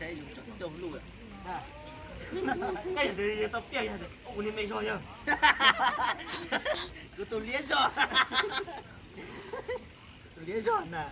Saib zoo tau luj. Tau piaj ua li me zog yog. Kuv tus liab zog. Tus liab zog na.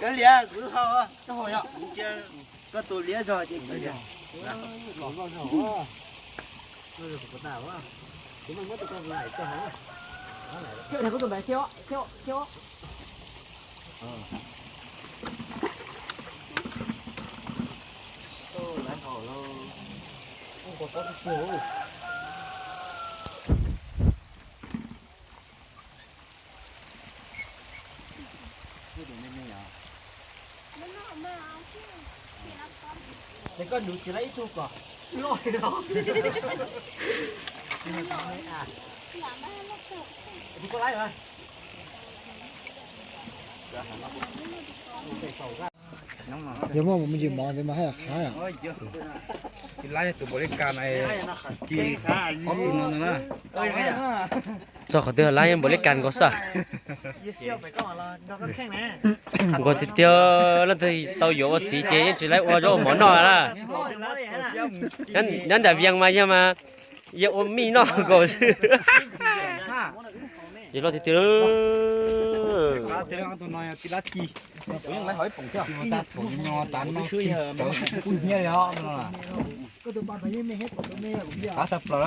Koj liam kuv lub hau, koj tus liab zog ces kuv liam. Es koj nuv tsis laib ib tug kom loj li no. Koj laib mas. Yog muaj mus ntsis mov ntawd mas haj yam qhab. Laib tus npaum li kas na, ci ob tug no na. Txog qhov twg laib npaum li kas nkaus xwb. Nkaus tiag tiag, leej twg tau yuav ua txiv ces yeej tsis laib ua zaub ua mov noj na. Nyob nram Vias mas yog mas yog ua mij noj nkaus xwb. Ces loj tiag tiag. Kuv yeej laib hov ib poom thiab. Kuj hnyiab li os. Qab tag plaws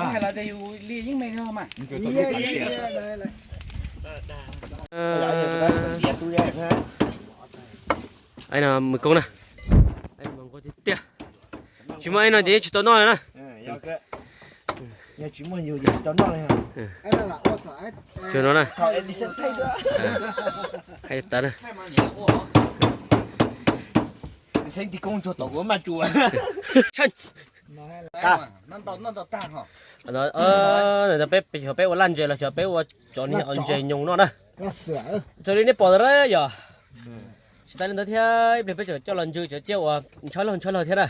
na. Mus koob na. Tiag, tsis muaj ib no ces yeej tsis tau noj li na. Tsis muaj yus ces tsis tau noj li. Tsuas no na. Hais tas na. Xeeb tig koob tsuag tom kuv maj tsuas. Peb xyov peb ua laj ntses los xyov peb ua cov niag ntses nyoos no na. Raws li nej pom ntawd yog. Tsis tas li ntawd thiab, ib pliag peb tseem coj los ntsw cov tsiaj uas ntshawb laug ntshawb laug thiab na.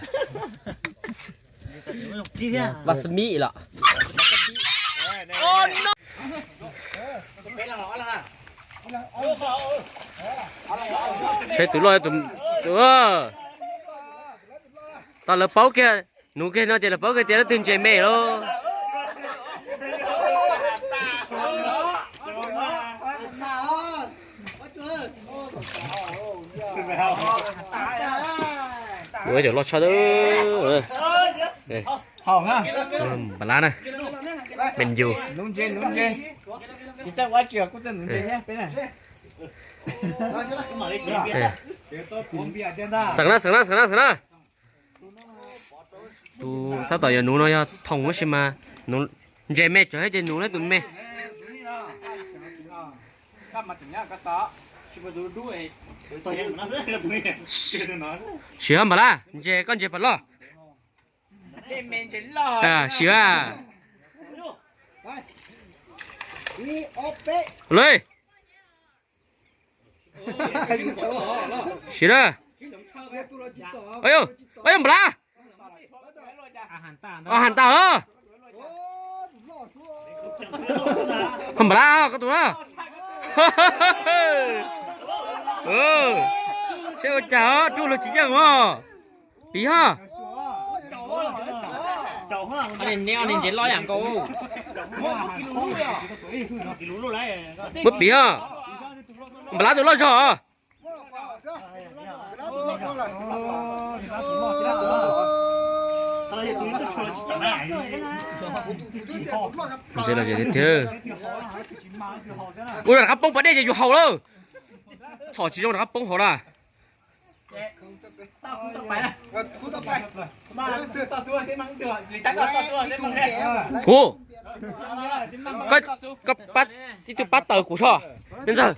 Vas mib los. Saib tus loj tus, tau lawv paub kiag, nuv kiag no ces lawv paub kiag tias leej twg ntses me lauj. Ua cov loj tshaj. Npam lab na. Pes yus. Xeem na, xeem na, xeem na, xeem na. Tus tab tom yuav nuv no yog Thoom tab sis mas ntses me tsawv thiab ces nuv lawm tus me. Siv hab npam lab, ntses koj ntses pam loj. Siv a. Lawm. Siv na. Npam lab. Os, has tas los. Npam lab koj tus na. Saib ua cas os, ruj luag tsis yeej os. Piv hos. Muab piv hos. Npam lab tus loj zog os. Ua rov qab poob pas dej ces yus haus lawm. Txhom tsis zoo rov qab poob hauv na. Kuv, koj pab, ib tug pab taws kuv soj. Ntxawg,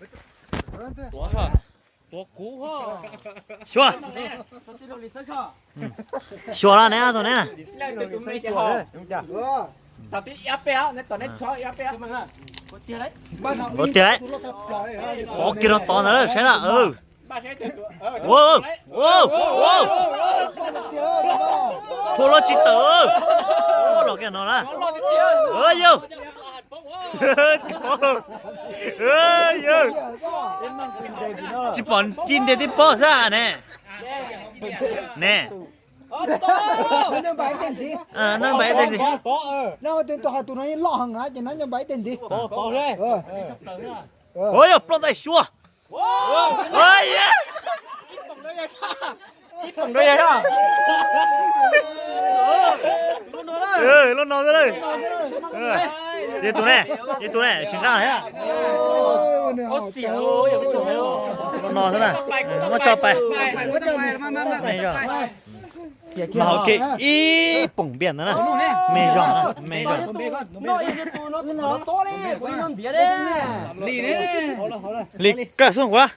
xyuas, xyuas no neb tus neb na. Ua tiag, ob kiag no tod ntawd saib na. Thua loj tsis tawm. Los kiag no na. Yawg, yawg, tsis pom ci ntes tib pob xwb ne. Ne, nab npais ib teg ntxiv. Ua yawg, ploj ntais xyuas. Lub no xwb na. Yog tus ne, tsis nqaj. Lub no xwb na. Muab tso pais. Mas hauv kiag ib poom npias ntawd na. Me zog na, me zog. Li kawg xwb kuv.